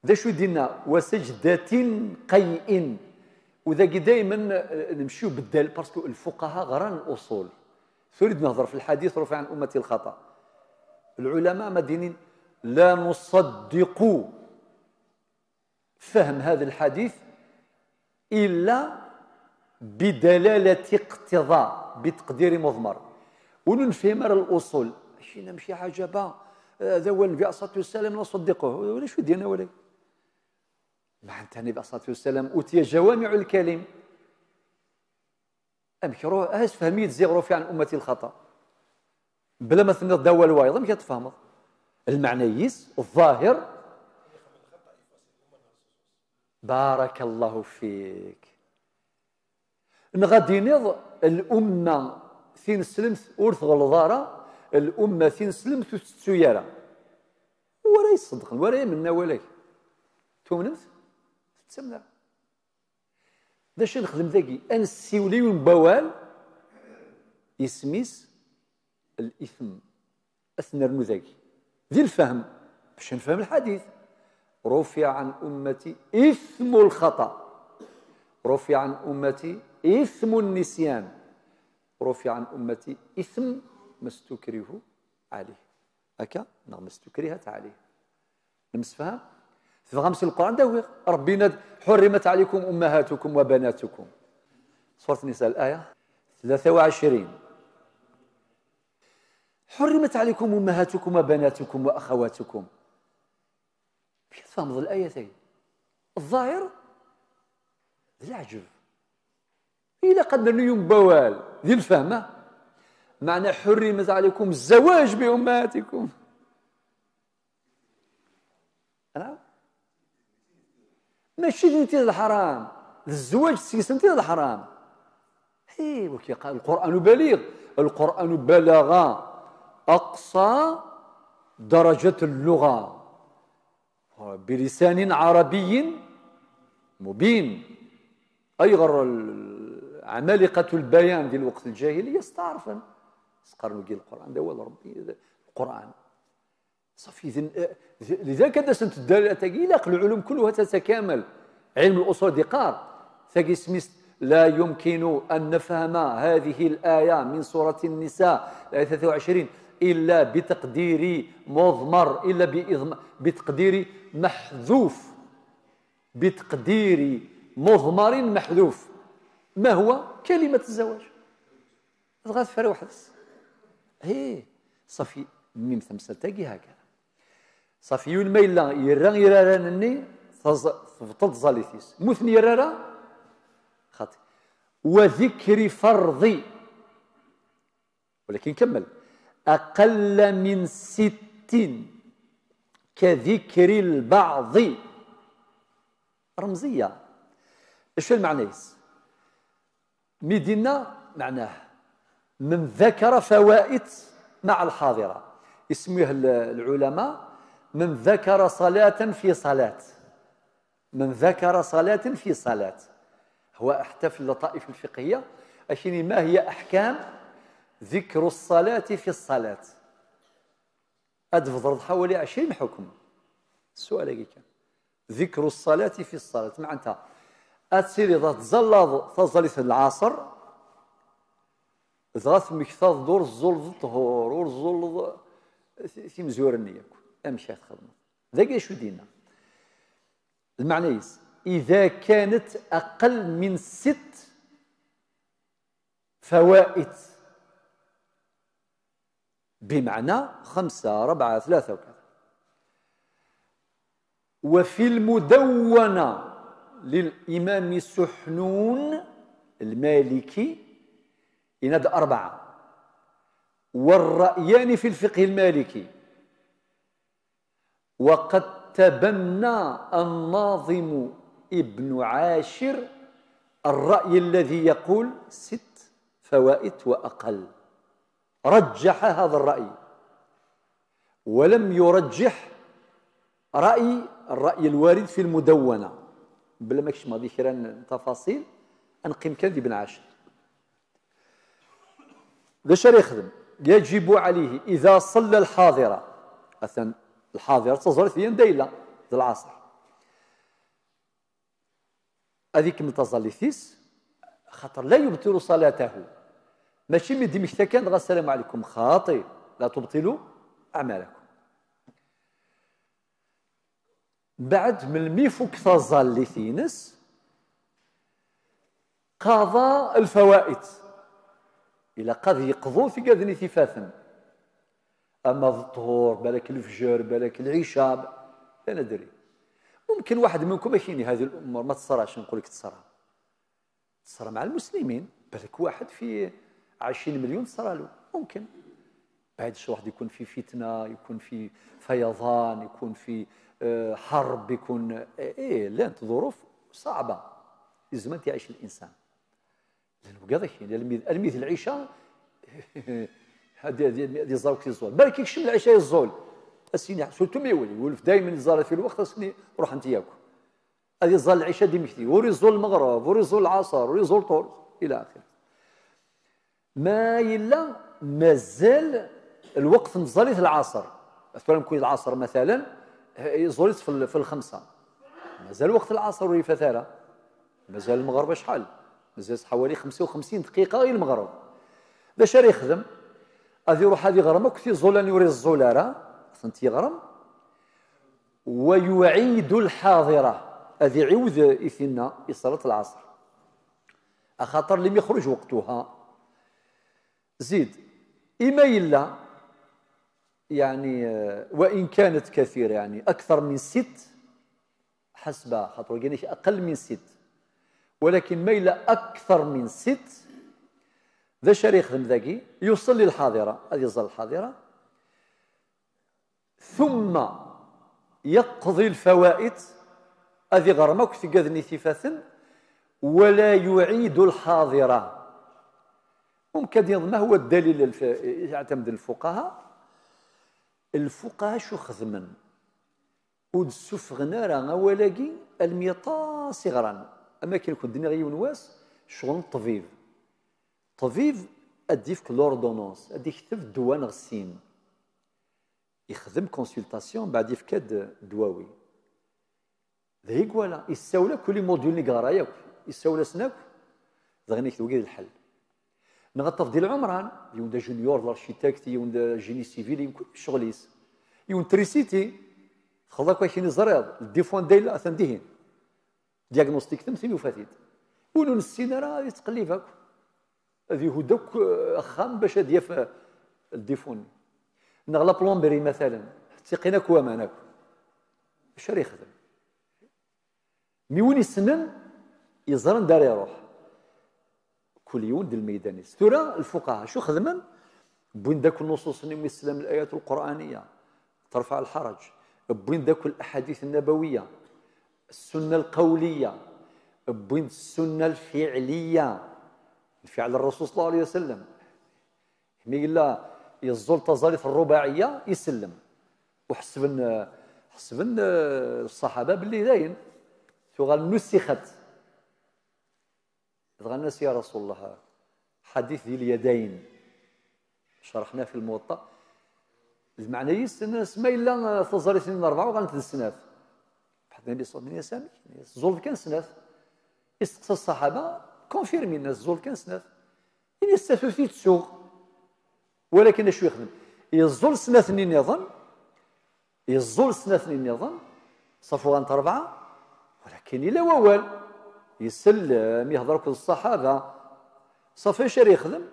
D acu i d-yenna? وسجدة قيء. Udagi daymen, eh, nemci ubeddal, parce que lfuqaha ɣran uṣul. Tura i d-nehḍer fi lḥadit رفع عن أمتي الخطأ. Lɛulama ma d-inin: لا نصدق فهم هذا الحديث إلا بدلالة اقتضاء بتقدير مضمر. Ur nefhim ara الأصول. Acimi, amek iɛǧaba, eh, d awal Nnbi عليه الصلاة والسلام نصدقه. Ulac wi d-yenna awal-agi. Meɛna Nnbi عليه الصلاة والسلام أوتي جوامع الكلم. Amek, ruḥ, ah, sefhem-iyi-d ziɣ رفع عن أمتي الخطأ. Bla ma tenniḍ-d awal wayeḍ, amek ad tfehmeḍ? Lmeɛna-is, الظاهر. بارك الله فيك. Neɣ ad d-tiniḍ, الأمة tineslemt ur tɣelleḍ ara, الأمة tineslemt ur tettu ara. Wi ara iṣeddqen, wi ara yamnen awal-agi? Tumnemt? Tettamnem ara. D acu i nexdem dagi? Ad nessiwel i yiwen n wawal, isem-is الإثم. Ad t-nernu dagi. Di lfehm, bac ad nefhem lḥadit. رفع عن أمتي إثم الخطأ. رفع عن أمتي إثم النسيان. رفع عن أمتي إثم ما استكرهوا عليه. Akka, neɣ ما استكرهت عليه. Nemsefham? Tebɣam si Lqur'an d awiɣ. Ṛebbi yenna-d: "حرمت عليكم أمهاتكم وبناتكم". Surat Nisa, الآية ثلاثة وعشرين. "حرمت عليكم أمهاتكم وبناتكم وأخواتكم". Amek tfehmeḍ الآية-agi? الظاهر d leɛǧeb. Ilaq ad nernu yiwen n wawal di lfehma. Meɛna: "حرمت عليكم الزواج بأمهاتكم". Mačči d netta i d lḥaram, d zzwaǧ seg-sent i d lḥaram. Hi, waki qa-, القرآن بليغ. القرآن بلغ أقصى درجة اللغة بلسان عربي مبين. Ayɣer ال-، عمالقة البيان di lweqt n lǧahiliya steɛṛfen. Sqarnu-gi Lqur'an d awal Ṛebbi, Lqur'an. Ṣafi, d, d, lidalik ad asent ddalat-agi, ilaq lɛulum kulluha tatakamel. Ɛilm l-uṣul d-iqqar, tagi isem-is: "لا يمكن أن نفهم هذه الآية من سورة النساء، الآية ثلاثة وعشرين، إلا بتقدير مضمر، إلا بإضم-، بتقدير محذوف". بتقدير مضمر محذوف. ما هو؟ كلمة الزواج. Dɣa tefra weḥd-s. Hi, ṣafi, mim tamsalt-agi hakada. Ṣafi, yiwen ma yella yerra iraran-nni, taẓ-, tebṭel tẓallit-is. Ma ur ten-yerra ara, xaṭi. وذكر فرض. ولكن كمل: أقل من ست كذكر البعض. رمزية. ايش المعنى يس؟ ميدينا معناه من ذكر فوائت مع الحاضرة، يسميه ال-، العلماء من ذكر صلاة في صلاة. من ذكر صلاة في صلاة. هو حتى في اللطائف الفقهية أشيني ما هي أحكام ذكر الصلاة في الصلاة؟ أدفضل حوالي عشرين حكم. السؤال هيك كان: ذكر الصلاة في الصلاة، معناتها أتسيري ضغط زلاض تظلي في العصر، ضغط مكتاض دور الزول الطهور والزول في مزور النية. أمشي تخدم. ذاك شو دينا؟ المعنى يس: إذا كانت أقل من ست فوائت، بمعنى خمسة، ربعة، ثلاثة وكذا. وفي المدونة للإمام سحنون المالكي إناد أربعة، والرأيان في الفقه المالكي. وقد تبنى الناظم ابن عاشر الرأي الذي يقول ست فوائت وأقل، رجح هذا الرأي ولم يرجح رأي، الرأي الوارد في المدونة. بلا ما كشم هذه كرا تفاصيل، أنقيم كان ابن عاشر. ذا شريخ ذم: يجب عليه إذا صلى الحاضرة، أثن الحاضرة تظهر في يوم ديلة ذا العصر، هذيك من تظليثيس، خاطر لا يبطل صلاته. ماشي من دمشق كان غا السلام عليكم، خاطي، لا تبطلوا أعمالكم. بعد من الميفوك تظليثينس، قضى الفوائت. إلا قضي يقضو في قدني ثفاثا، أما الظهور، بالك الفجر، بالك العشاء، لا ندري. ممكن واحد منكم يحيني هذه الأمور ما تصراش، نقول لك تصرا. تصرا مع المسلمين، بالك واحد في عشرين مليون تصرا له، ممكن. بعد شو واحد يكون في فتنة، يكون في فيضان، يكون في، آه، حرب، يكون، إيه، لانت ظروف صعبة لازم أن تعيش الإنسان. لأنه كذا كاين الميد، الميد العيشة. هذه، هذه، هذه الزاوية كي الزول. بالك يكشم العيشة الزول. السيني سورتو ميولي، يولف دايمًا يزال في الوقت، السيني روح أنت ياكل. هذه الزال العيشة دي مكتي، وري الزول المغرب، وري الزول العصر، وري الزول طول، إلى آخره. ما إلا مازال الوقت مزاليت العصر. أثورا كوي العصر مثلًا، يزوليت في ال-، في الخمسة. مازال وقت العصر ولا فترة. مازال المغرب شحال؟ مازال حوالي خمسة وخمسين دقيقة غير المغرب. باش راه يخدم؟ غادي يروح هذه غرمة كثير زولان يوري الزولارة. فهمت يغرم؟ ويعيد الحاضرة. هذه عيود إثنى صلاة العصر. أخاطر لم يخرج وقتها. زيد، إما إلا، يعني، آه، وإن كانت كثيرة، يعني، أكثر من ست، حسب خاطر قال لك أقل من ست، ولكن ما إلا أكثر من ست، ذا شريخ ذم ذاكي، يصلي الحاضرة، هذه الظل الحاضرة، ثم يقضي الفوائت، هذه غرمك تقذني ثفاثا، ولا يعيد الحاضرة. ممكن يظن ما هو الدليل الف-، يعتمد الفقهاء؟ الفقهاء شو خدمن؟ ود سفغنا راه ولاقي الميطا صغرا. أما كان كنت دنيا يون واس، شغل الطبيب. طبيب أديفك لوردونونس، أدي يكتب الدواء نغسين. يخدم كونسلتاسيون، بعد يفكاد دواوي. ذهيك ولا يساولا كل موديول نقرا ياك، يساولا سناك، دغنيك توقيت الحل. نغطف ديال العمران، يون دا جونيور، لارشيتكت، يون دا جيني سيفيل، يون كل شغليس. يون تريسيتي، خلاك واش ينزريض، الديفون دايلا أثن ديهين. دياغنوستيك تمثيل وفاتيد. ولو نسينا راه يتقلب هاك. هذه هو دوك، آه، أخام باش هاد يف الديفون. نغلا بلومبري مثلًا، تيقينا كوامان هاك. اش راه يخدم؟ مي وين يسنن، يزرن دار يروح. Kul yiwen d lmeydan-is. Tura lfuqaha acu xedmen? Wwin-d akk nnuṣuṣ-nni umi teslam, الآيات القرآنية ترفع الحرج. Wwin-d akk الأحاديث النبوية, السنة القولية, wwin-d السنة الفعلية, فعل الرسول صلى الله عليه وسلم. Mi yella yeẓẓul taẓallit rrubaɛiyya, isellem. U ḥesben, ḥesben, eh, ṣṣaḥaba belli dayen tuɣal nussixet. Dɣa nnan-as: يا رسول الله, ḥadit di lyadayn, cerḥna fi lmuwaṭṭa, lmeɛna-is, nnan-as, ma yella, eh, taẓallit-nni n rebɛa uɣalent d snat. Ḥedd nnan-as: amek? Nnan-as: ẓẓul kan snat. Isteqsa ṣṣaḥaba, confirmi, nnan-as: ẓẓul kan snat. Ini-as: tatut i ttuɣ. Walakin acu yexdem? Yeẓẓul snat-nni nniḍen, yeẓẓul snat-nni nniḍen, ṣafu ɣant rebɛa, walakin ila wawal. Isellem, yehder akked ṣṣaḥaba. Ṣafi acu ara yexdem?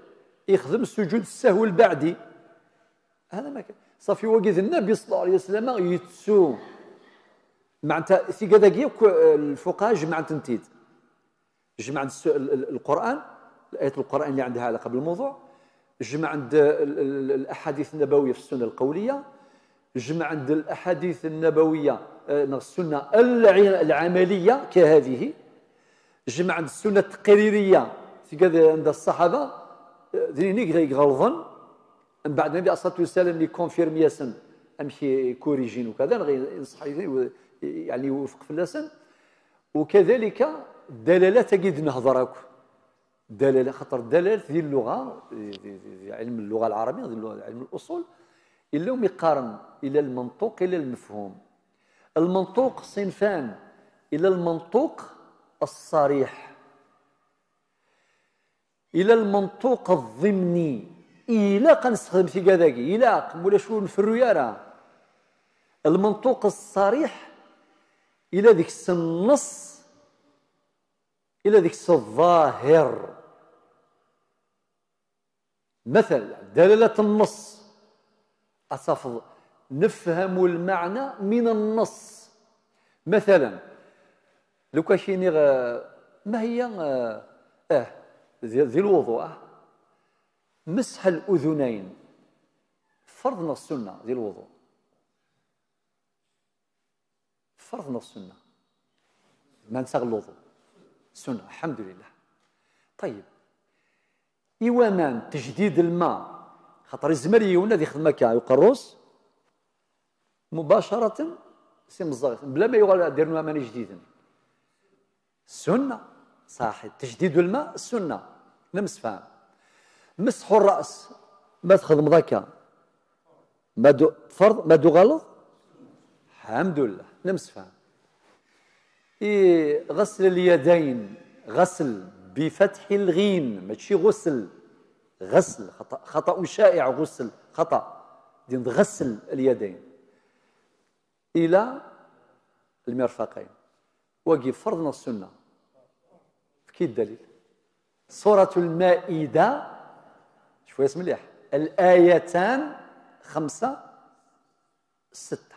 Yexdem sujud ssahwi lbeɛdi. Hada ma kan. Ṣafi wagi d Nnabi صلى الله عليه وسلم yettu. Meɛna tigad-agi akk, eh, lfuqaha jemɛen-tent-id. جمعا الس- ال- ال- القرآن، الآيات القرآن اللي عندها علاقة بالموضوع، جمعا ال- ال- ال- الأحاديث النبوية في السنة القولية، جمعا الأحاديث النبوية، آه، السنة الع- العملية كهذه، جمعا السنة التقريرية، تقدر عند الصحابة، آه، ذي نيك غير غلظا، من بعد النبي عليه الصلاة والسلام يكونفيرمي ياسن، أمشي كوريجين وكذا، غير ينصح، يعني يوفق في اللسن. وكذلك الدلالات أكيد نهضر أكو. دلالة، خاطر الدلالات ذي اللغة، ذي، ذي، ذي علم اللغة العربية، ذي اللغة، علم الأصول، إلا هم يقارن إلى المنطوق إلى المفهوم. المنطوق صنفان، إلى المنطوق الصريح، إلى المنطوق الضمني. إلا قنستخدم في كذاك، إلا قمولا شو نفرو يرى. المنطوق الصريح، إلى ذيك النص، إلى ذيك الظاهر. مثلا، دلالة النص، أصفض، نفهم المعنى من النص. مثلا، لو كان شي نيغ-، ما هي، آه، آه، ذي، ذي الوضوء، آه. مسح الأذنين، فرض نغ السنة ذي الوضوء؟ فرض نغ السنة؟ ما نسى الوضوء. السنة، الحمد لله. طيب. إيوامان تجديد الماء، خاطر يزمر يونا ذي خدمة كا يقروس مباشرة، سي مزاغ، بلا ما يغال دير نوع من جديد. السنة، صحيح. تجديد الماء السنة. نمسفان. مسح الرأس، ما تخدم ذاك. ما دو فرض، ما دو غلط. الحمد لله، نمسفان. إي، غسل اليدين، غسل بفتح الغين، ماشي غسل. غسل، خطأ، خطأ شائع، غسل، خطأ. دين غسل اليدين إلى المرفقين. وقي فرض نغ السنة؟ كي الدليل؟ سورة المائدة، شوية مليح، الآيتان خمسة، ستة.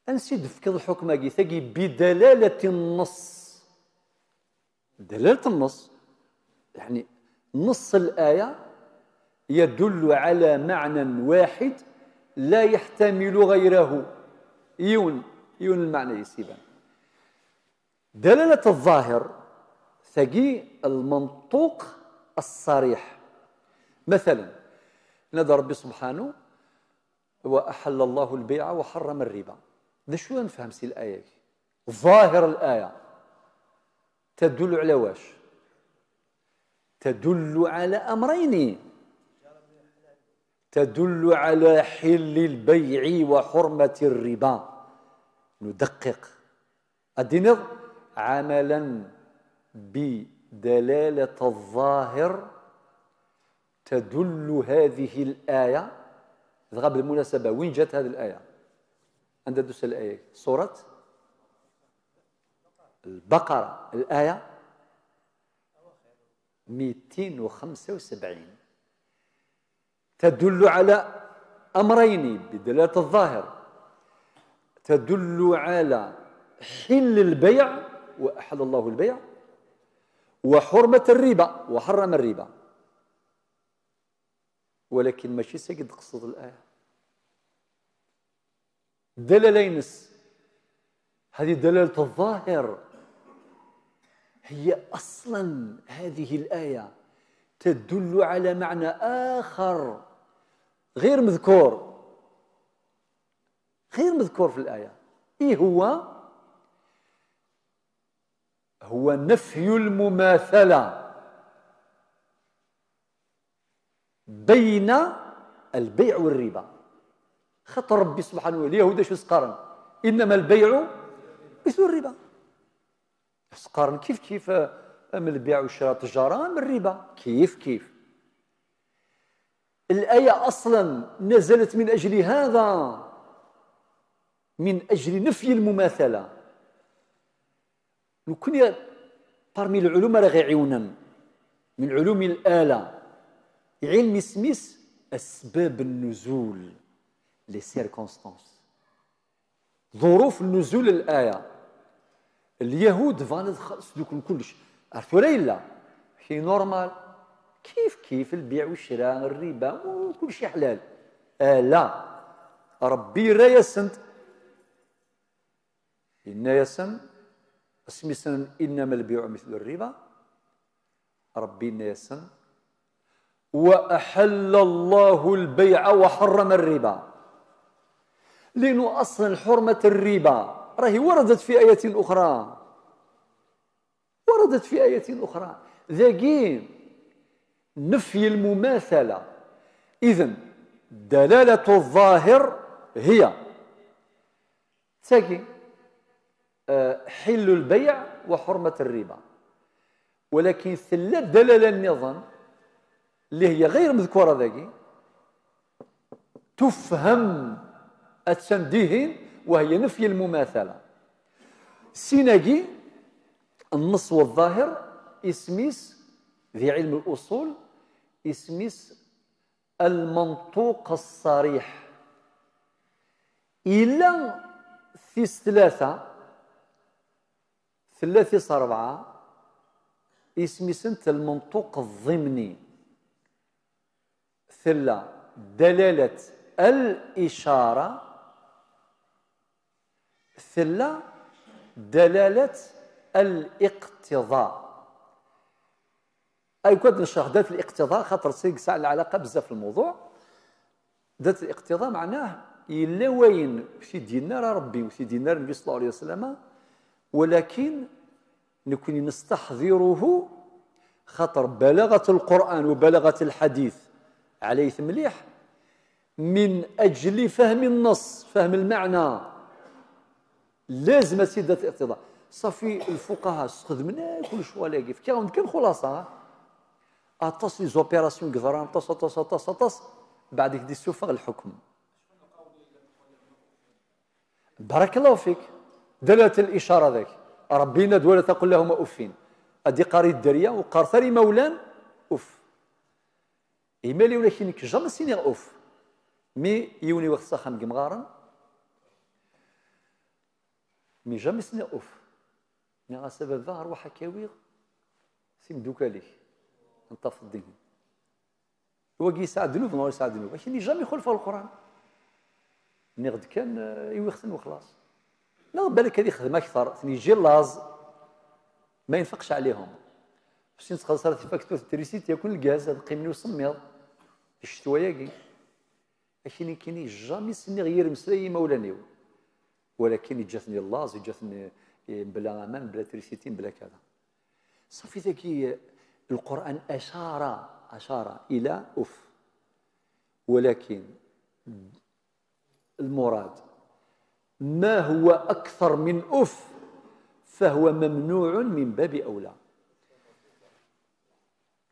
أنسي دفكض الحكم أقي ثقي بدلالة النص. دلالة النص، يعني، نص الآية يدل على معنى واحد لا يحتمل غيره. يون، يون المعنى يسيبان. دلالة الظاهر ثقي المنطوق الصريح. مثلا، نادى ربي سبحانه: وأحل الله البيع وحرم الربا. ده شو نفهم سي الآية؟ ظاهر الآية تدل على واش؟ تدل على أمرين. تدل على حل البيع وحرمة الربا. ندقق. أدينض عملا بدلالة الظاهر تدل هذه الآية. ضغب بالمناسبة، وين جات هذه الآية؟ عند دوس الآية، سورة البقرة، الآية ميتين وخمسة وسبعين. تدل على أمرين بدلالة الظاهر، تدل على حل البيع، وأحل الله البيع، وحرمة الربا، وحرم الربا. ولكن ماشي ساكت تقصد الآية. دلالينس، هذه دلالة الظاهر. هي أصلا هذه الآية تدل على معنى آخر غير مذكور، غير مذكور في الآية. إيه هو؟ هو نفي المماثلة بين البيع والربا. خاطر ربي سبحانه وتعالى اليهود شو سقارن؟ إنما البيع مثل الربا. سقارن كيف كيف، أم البيع والشراء تجارة أم الربا كيف كيف. الآية أصلا نزلت من أجل هذا، من أجل نفي المماثلة. لو كنا parmi العلوم راه غيعيونن من علوم الآلة، علم اسميس أسباب النزول، les circonstances، ظروف نزول الآية. اليهود فان خلص دوك كلش عرفتوا لا إلا شيء normal، كيف كيف البيع والشراء، الربا وكل شيء حلال. آه لا، ربي رايسنت إن يسن اسمي سن إنما البيع مثل الربا. ربي إن يسن وأحل الله البيع وحرم الربا. لأنه أصلا حرمة الربا راهي وردت في آية أخرى، وردت في آية أخرى ذاكي نفي المماثلة. إذن دلالة الظاهر هي تاكي، آه، حل البيع وحرمة الربا. ولكن ثلاث دلالة النظام اللي هي غير مذكورة ذاكي تفهم التنديهين، وهي نفي المماثلة. سيناكي النص والظاهر اسميس ذي علم الأصول اسميس المنطوق الصريح. إلا في ثلاثة، ثلاثة أربعة، اسميسنت المنطوق الضمني. ثلا دلالة الإشارة، ثلا دلالة الاقتضاء. أي كنت نشرح ذات الاقتضاء خاطر سيق ساعة العلاقة بزاف في الموضوع. ذات الاقتضاء معناه إلا وين في ديننا راه ربي وفي ديننا النبي صلى الله عليه وسلم، ولكن نكون نستحضره خاطر بلاغة القرآن وبلاغة الحديث عليه مليح من أجل فهم النص، فهم المعنى. لازم سيدة الاقتضاء. صافي الفقهاء استخدمنا كل شواليكي في كاون كان خلاصة. أطاس les opérations قدران، أطاس، أطاس، أطاس، أطاس. بعدك دي سوفغ الحكم. بارك الله فيك. دلالة الإشارة ذاك. ربي يناد ولا تقل لهما أفين. أدي قاري الدريا وقار ثري مولان أف. إما لي ولا كينك جامي سيني أف. مي يوني وقت ساخن قمغارن. مي جامي سيني أف. ني غا سبب ظهر وحكاوي سيم دوكاليك. انت في الدين. Wagi yesɛa ddnub neɣ ur yesɛa ddnub? Akken jamais ixulef ɣer Leqran. Nniɣ-d kan, eh, iwiɣ-ten wexlaṣ. Neɣ balak ad ixdem akteṛ, ten-yeǧǧi laẓ, ma yenfeqc ɛlihum. Sin txelṣ ara tifakturt n trisiti, yakun lgaz, ad qqimen i usemmiḍ. Di ccetwa-yagi. Akken ikkini jamais s-nniɣ yir meslay i imawlan-iw. Walakin iǧǧa-ten i laẓ, iǧǧa-ten i, i, mebla aman, mebla trisiti, mebla kada. صافي ذاكي القرآن أشار، أشار إلى أف. ولكن المراد ما هو أكثر من أف فهو ممنوع من باب أولى.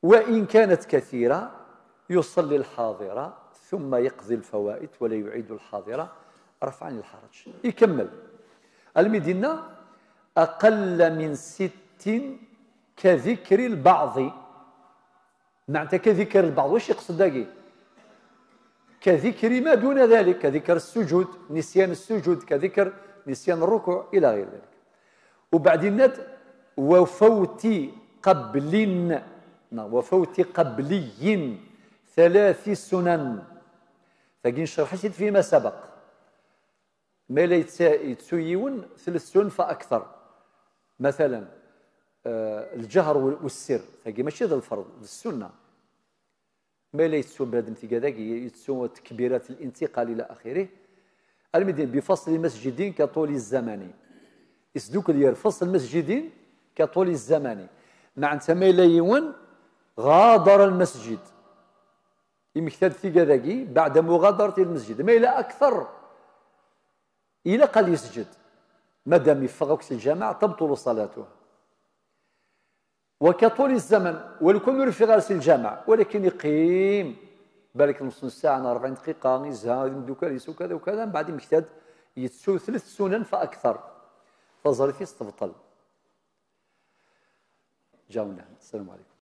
وإن كانت كثيرة يصلي الحاضرة ثم يقضي الفوائت ولا يعيد الحاضرة رفعا للحرج. يكمل. المدينة أقل من ست كذكر البعض. معناتها كذكر البعض، واش يقصد داكي؟ كذكر ما دون ذلك، كذكر السجود، نسيان السجود، كذكر نسيان الركوع، إلى غير ذلك. وبعدين نت وفوت قبل, وفوت قبلي ثلاث سنن. Tagi necreḥ-itt-id فيما سبق. Ma yella yettu, yettu yiwen, ثلاث سنن فأكثر. Matala, eh, lǧehr u, u ssir, tagi mačči d lferḍ, d ssunna. Ma yella yettu bnadem tigad-agi, yettu tekbirat الانتقال إلى آخره. Almi d بفصل المسجد كطول الزمان. Isdukkel ger فصل المسجد كطول الزمان. Meɛna ma yella yiwen غادر المسجد, imekta-d tigad-agi بعد مغادرة المسجد. Ma yella أكثر, ilaq ad yesǧed. Madam yeffeɣ akk si lǧameɛ, تبطل صلاته. وكطول الزمن, walu kan ur yeffiɣ ara si lǧameɛ, walakin yeqqim, balak nus n ssaɛa neɣ rebɛin dqiqa, yezha d imeddukal-is ukada ukada, mbeɛd imekta-d yettu ثلاث سنن فأكثر. Taẓallit-is tebṭel. Ǧawna. السلام عليكم.